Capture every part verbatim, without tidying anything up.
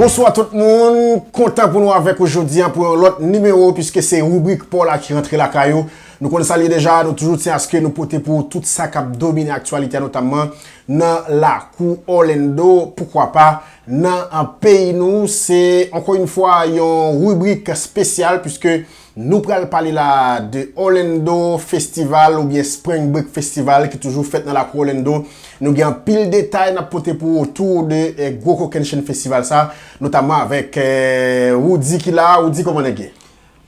Bonswa tout moun, kontan pou nou avèk ou jodi a pou yon lòt nimewo, piske se ribrik pa w la ki rantre lakay ou. Nou konn sa l ye deja, nou toujou tyen aske nou pote pou ou tout sa k ap domine aktyalite a, notamman nan lakou Orlando, poukwa pa nan, an, peyi nou. Se, ankò yon fwa, yon ribrik espesyal, piske nou pral pale la de Orlando Festival oubyen Spring Break Festival ki toujou fèt nan lakou Orlando. Nou gen anpil detay n ap pote pou ou otou de, eh, gwo kokennchenn festival sa, notamman avèk, eh, Roody ki la. Roody, kòman nèg ye?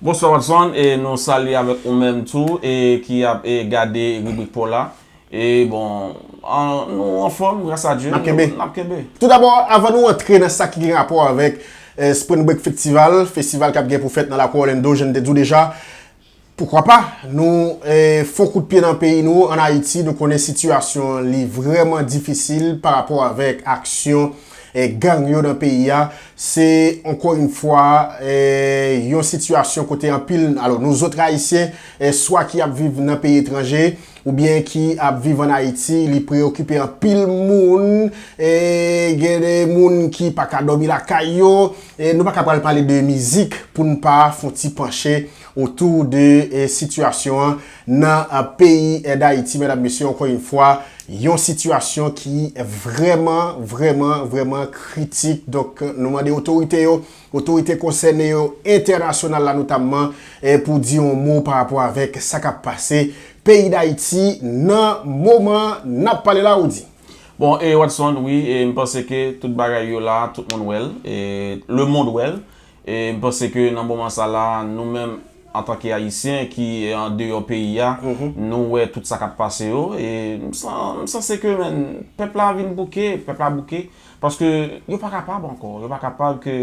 Bonswa Watson, e nou salye avèk ou menm tou, e ki ap, e gade ribrik pa w la. E bon, an, nou anfòm, gras a Dye, n ap kenbe. Nou, n ap kenbe. Toudabò, avan nou antre nan sa ki gen rapò avèk, eh, Spring Break Festival, festival k ap gen pou fèt nan lakou Orlando, jan n te di w deja, poukwa pa, nou, eh, fè yon kout pye nan peyi nou, ann Ayiti, nou konnen sitiyasyon li vrèman difisil pa rapò avèk aksyon, eh, gang yo nan peyi a. Se, ankò yon fwa, eh, yon sitiyasyon kote anpil, alò, nou zòt Ayisyen, eh, swa ki ap viv nan peyi etranje, oubyen ki ap viv ann Ayiti, li preyokipe anpil moun, e gen de moun ki pa ka dòmi lakay yo, e nou pa ka pral pale de mizik pou n pa fè yon ti panche otou de, e, sitiyasyon an nan, a, peyi, e, Dayiti, medam, mesye, ankò yon fwa, yon sitiyasyon ki vrèman, vrèman, vrèman kritik. Donk, nou mande otorite yo, otorite konsène yo, entènasyonal la notamman, e, pou di yon mo pa rapò avèk sa k ap pase peyi Dayiti nan moman n ap pale la, Roody. Bon, e Watson, wi, e m panse ke tout bagay yo la, tout moun wè l, e le monde wè l. E m panse ke nan moman sa la, nou menm, antanke Ayisyen ki andeyò peyi a, nou wè tout sa k ap pase yo. E m san-, m sanse ke, men, pèp la vin bouke, pèp la bouke. Paske yo pa kapab ankò, yo pa kapab ke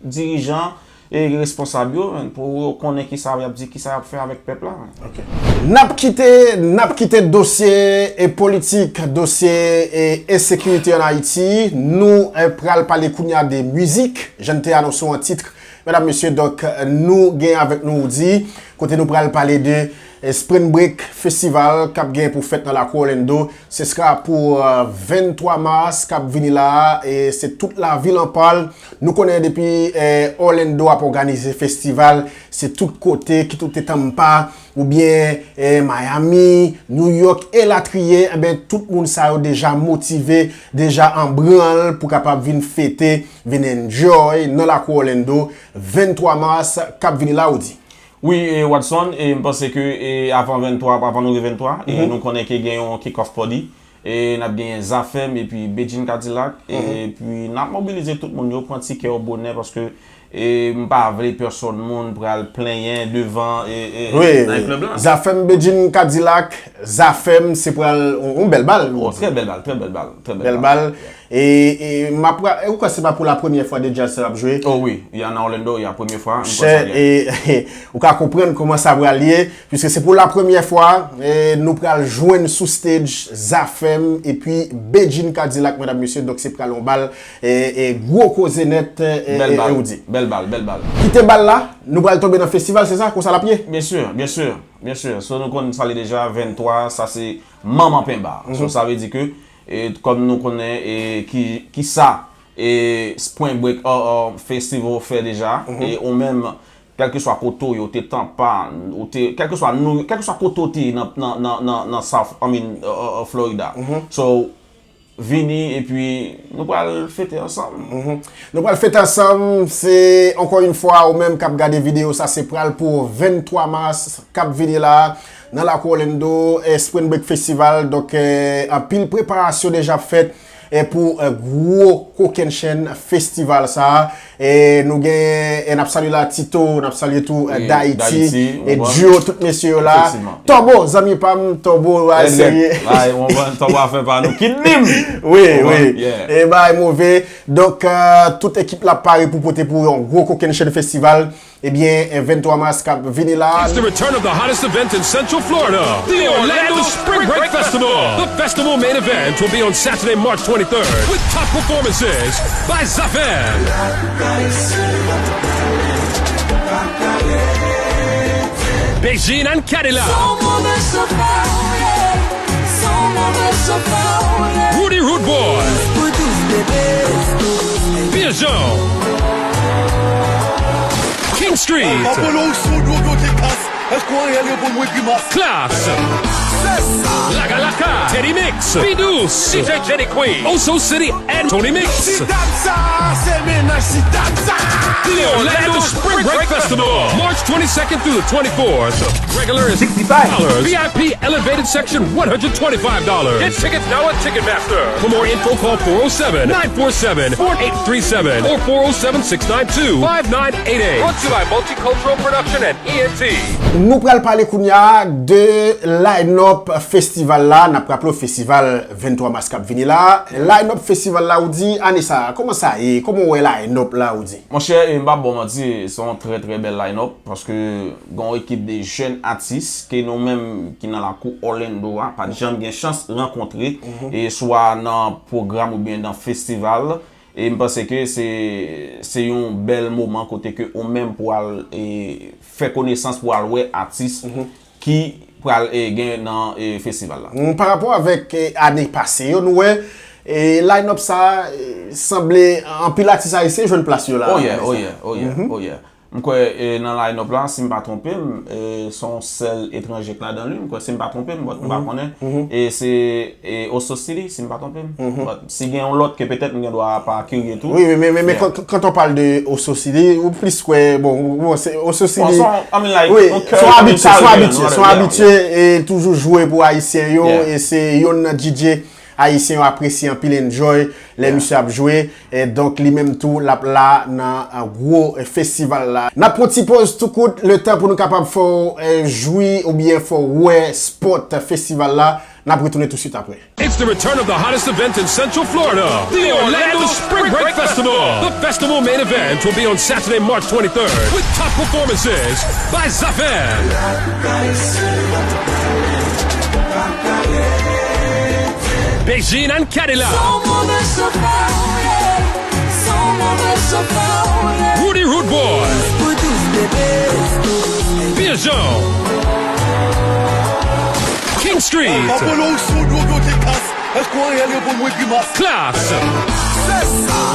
dirijan e responsab yo, men, pou yo konnen kisa y ap di, kisa y ap fè avèk pèp la, men. Ok. N ap kite, n ap kite dosye e politik, dosye e ensekirite ann Ayiti. Nou, eh, pral pale kounye a de mizik. Jan n te anonse w an tit, medam, mesye, donk, nou gen avèk nou Roody, kote nou pral pale de, eh, Spring Break Festival k ap gen pou fèt nan lakou Orlando. Se sera pou, eh, venntwa mas k ap vini la a, e se tout lavil an pal. Nou konnen depi, eh, Orlando ap òganize festival, se tout kote, kit ou te Tampa, oubyen, eh, Miami, New York, elatriye, enben, tout moun sa yo deja motive, deja an branl pou kapab vin fete, vin enjoy nan lakou Orlando, venntwa mas k ap vini la, Roody. Wi, e Watson, e m panse ke, e avan venntwa, avan nou rive venntwa, e nou konnen ke gen yon kick-off party, e n ap genyen Zafèm epi Bedjine Cadillac, epi n ap mobilize tout moun yo, pran tikè yo bonè, paske, e m pa vle pèsonn moun pral plenyen devan, e, e, nayt klèb la. Zafèm, Bedjine Cadillac, Zafèm, se pral yon, yon bèl bal. Oh, trè bèl bal, trè bèl bal, trè bèl bal. Bèl bal. E, e m ap, e ou kwè se pa pou la premyè fwa de djaz sa ap jwe? Oh wi, y a nan Orlando, y a premye fwa, m kwè sa byen. E, ou ka konprann kòman sa pral ye, piske se pou la premyè fwa, e, nou pral jwenn sou stage Zafèm epi Bedjine Cadillac, medam, mesye, donk se pral yon bal, e, e gwo koze nèt, e, e, Roody. Bèl bal, bèl bal, bèl bal. Kite bal la, nou pral tonbe nan festival, se sa? Konsa l ap ye? Byen si, byen si, byen si. So nou konn sa l ye deja, venntwa, sa se manman penba. So sa vle di ke, e, kòm nou konnen, e, ki, kisa, e, Spring Break, uh, uh, Festival fè deja, e ou menm, kèlkeswa kote w ye, w te Tampa, w te, kèlkeswa nou, kèlkeswa kote w te ye nan, nan, nan, nan, nan South, I mean, uh, uh, uh, Florida. So, vini epi nou pral fete ansanm. Nou pral fete ansanm, se ankò yon fwa ou menm k ap gade videyo sa, se pral pou venntwa mas k ap vini la, nan lakou Orlando, eh, Spring Break Festival. Donk, eh, anpil preparasyon deja ap fèt, eh, pou, eh, gwo kokennchenn festival sa. E nou gen, e n ap salye la Tito, n ap salye tou, eh, Dayiti, e Duo, tout mesye yo la. Tòbo, zanmi pa m, Tòbo, bagay serye. Tòbo afè pa nou, kidney m. Wi, wi. E bagay move. Donk, eh, tout ekip la pare pou pote pou yon gwo kokennchenn festival. Ebyen, eh, venntwa mas k ap vini la. It's the return of the hottest event in Central Florida, the Orlando Spring Break Festival. The festival main event will be on Saturday, March twenty-third, with top performances by Zafèm, Bedjine and Cadillac, Roody Roodboy, Jean. King Street. Apollo ou sou dwo bloke kas. Èske w reyèl reponn mwen grimas? Klass. Se sa. Laka Laka. Teddy Mix. P Dous. D J Jenny Queen. Oso City and Tony Mix. Ti dam sa, se mennaj ti dam sa. The Orlando Spring Break Festival, March twenty-second through the twenty-fourth. Regular is sixty-five dollars. V I P elevated section one hundred twenty-five dollars. Get tickets now at Ticketmaster. For more info, call four oh seven, nine four seven, four eight three seven or four oh seven, six nine two, five nine eight eight. Brought to you by Multicultural Production and E N T. Nou pral pale kounye a de line-up festival la. N ap raple w festival venntwa mas k ap vini la. Line-up festival la, ou di, ane sa a, kòman sa ye? Kòman w wè line-up la, ou di? Monchè, e, m p ap ba w manti, se yon trè, trè bèl line-up, paske gen yon ekip de jèn atis ke nou menm ki nan lakou Orlando a, pa t janm gen chans rankontre, e swa nan pwogram oubyen nan festival. E m panse ke se, se yon bèl moman kote ke ou menm pou al, e, fè konesans, pou al wè atis ki pral, e, gen nan, e, festival la. Mm, pa rapò avèk, e, ane pase yo, nou wè, e, line-up sa, e, sanble anpil atis ayisyen jwenn plas yo la, oh yeah, oh yeah, oh yeah, oh yeah. M kwè, e, nan line-up la, si m pa twonpe m, e, se yon sèl etranje k ladan li, m kwè, si m pa twonpe m, but m pa konnen. E se, e, Oso City, si m pa twonpe m. But si gen yon lòt ke petèt m gen dwa pa kirye tou. Wi, wi, men, men, men quand, quand on parle de Oso City, ou plis kwè, bon, bon, se Oso City. Bon, se yon, I mean, like, wi, yon se yon abitye, se yon abitye, se yon abitye, e toujou jwe pou ayisyen yo, e se youn nan D J ayisyen yo apresye anpil, enjoy lè misye ap jwe. E donk, li menm tou, l ap la nan, e, gwo, e, festival la. N ap pran ti pòz tou kout, letan pou nou kapab fè w, e, jwi oubyen fè w wè spot festival la. N ap retounen tousuit apre. It's the return of the hottest event in Central Florida, the Orlando Spring Break Festival. The festival main event will be on Saturday, March twenty-third, with top performances by Zafèm, Beijing and Cadillac, Rudy Rude Boy, Pure Jean, King Street, Apollo ou sou dwo bloke kas. Èske w reyèl reponn mwen grimas? Klass,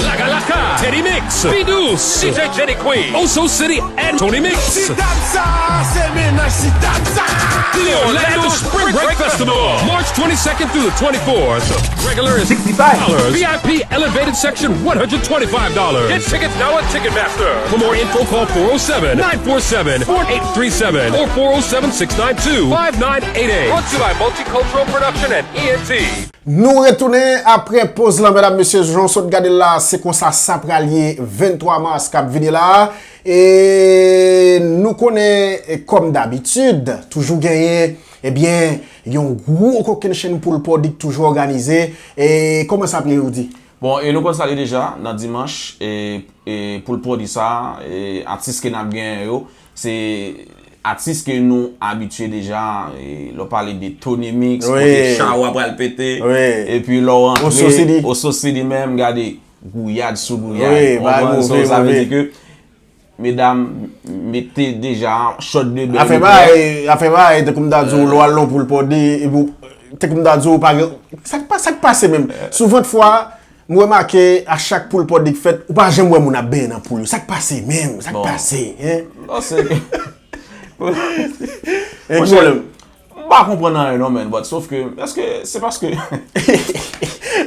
Laka Laka, Teddy Mix, P Dous, D J Jenny Queen, Oso City and Tony Mix. Ti dam sa, se mennaj ti dam sa. The Orlando Spring Break Festival, March twenty-second through the twenty-fourth. Regular is sixty-five dollars. V I P elevated section one hundred twenty-five dollars. Get tickets now at Ticketmaster. For more info, call four oh seven, nine four seven, four eight three seven or four oh seven, six nine two, five nine eight eight. Brought to you by Multicultural Production and E N T. Nou retounen apre poz lan, medam, mesye, jan w sot gade l la, se konsa sa pral ye venntwa mas k ap vini la. E nou konnen, e, kòm dabitid, toujou genyen, ebyen, yon gwo kokennchenn poul pòdi k toujou òganize. E kòman sa ap ye, Rudy? Bon, e nou konn sa l ye deja, nan dimanch, e, e poul pòdi sa, e atis ke n ap genyen yo, se atis ke nou abitye deja, e lè w pale de Tony Mix, kote chawa pral pete, epi lè w rantre Oso City menm, gade, gouyad sou gouyad, ou konprann? So, sa vle di ke medam mete deja short de bèl. Afè bagay, afè bagay, tankou m ta di w, lè w al nan poul pòdi, epi w, tankou m ta di w, ou pa gen, sa k pa, sa k pase menm? Souvantfwa, m remake, a chak poul pòdi k fèt, ou pa janm wè moun ap benyen nan poul yo. Sa k pase menm? Sa k pase, hein? Non, se Monchè, m pa konprann anyen non, man, but sòf ke, èske se paske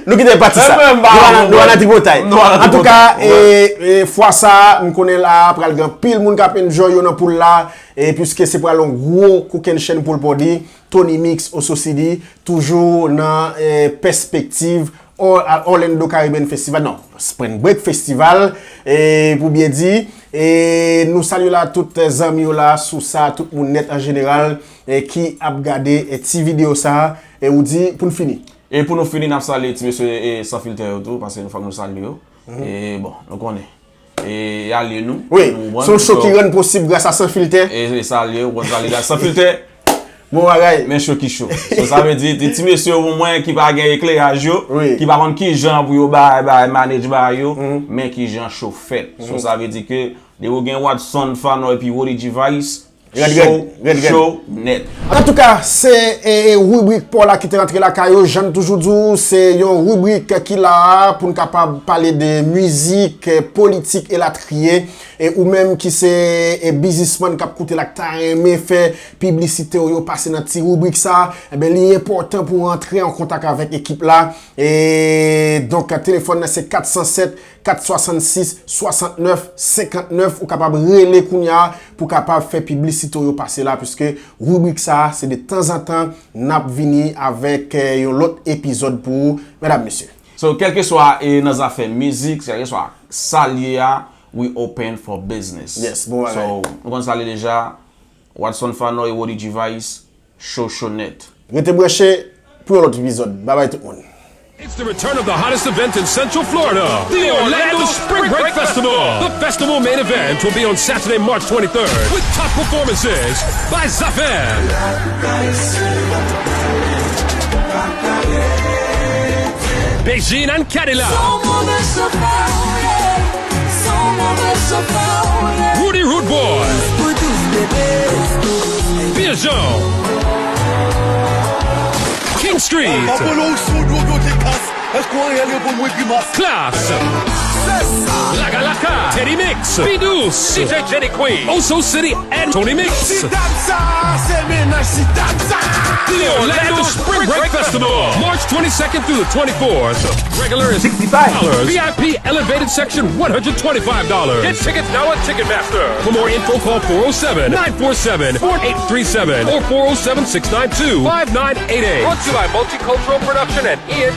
nou kite pati sa. Nou pa nan tripotay. Antouka, e, e, fwa sa, m konnen la pral gen anpil moun k ap enjoy yo nan poul la, e piske se pral yon gwo kokennchenn poul pòdi, Tony Mix, Oso City, toujou nan, e, pèspektiv Or-, a Orlando Caribbean Festival, non, Spring Break Festival, e, pou byen di, e nou salye la tout zanmi yo la, sou sa, tout moun nèt an jeneral, e ki ap gade, e, ti videyo sa, e ou di, pou n fini. E pou nou fini, n ap salye ti mesye, e, San Filtè yo tou, paske nou fòk nou salye yo. E bon, nou konnen. E, alye nou. Wi, se yon show ki rann posib gras a San Filtè. E, e sa l ye, ou konn sa l ye, gras San Filtè. Bon bagay. Men show ki cho. So, sa vle di, ti, ti mesye yo pou mwen ki pa gen ekleraj yo, ki pa konn kijan pou yo bay, bay, manage bagay yo, men kijan show fèt. So, sa vle di ke, depi w gen Watson, Fano epi Woody G Vice, Rèd, rèd, rèd, rèd. Cho nèt. Antouka, se e, e, ribrik pa w la ki te rantre lakay ou. Jan m toujou di w, se yon ribrik ki la a pou n kapab pale de mizik, e, politik, elatriye. E ou menm ki se e, biznismann k ap koute l ak ta renmen fè piblisite w yo pase nan ti ribrik sa a, enben, li enpòtan pou w antre an kontak avèk ekip la. E donk, telefòn nan se kat san sèt, kat swasannsis, swasantnèf, senkantnèf. Ou kapab rele kounye a pou w kapab fè piblisite w yo pase la, piske ribrik sa a, se de tanzantan n ap vini avèk, eh, yon lòt epizòd pou ou, medam, mesye. So, kèlkeswa, eh, nan zafè mizik, kèlkeswa sa l ye a, we open for business. Yes, bon bagay. So, nou konn sa l ye deja, Watson Fano e Wody G Vice, Cho Cho nèt. Rete branche pou yon lòt epizòd. Babay tout moun. It's the return of the hottest event in Central Florida, the Orlando Spring Break Festival. The festival main event will be on Saturday, March twenty-third, with top performances by Zafèm, Beijing and Cadillac, Roody Root Boy, Bill Joe, King Street, Apollo ou sou dwo bloke kas. Èske w reyèl reponn mwen grimas? Klass, Laga Laka, Teddy Mix, Bidous, D J Jenny Queen, Oso City and Tony Mix. Ti dam sa, se mennaj ti dam sa. The Orlando Spring Break Festival, March twenty-second through the twenty-fourth. Regular is sixty-five dollars. V I P elevated section one hundred twenty-five dollars. Get tickets now at Ticketmaster. For more info, call four oh seven, nine four seven, four eight three seven or four oh seven, six nine two, five nine eight eight. Brought to you by Multicultural Production and E N T.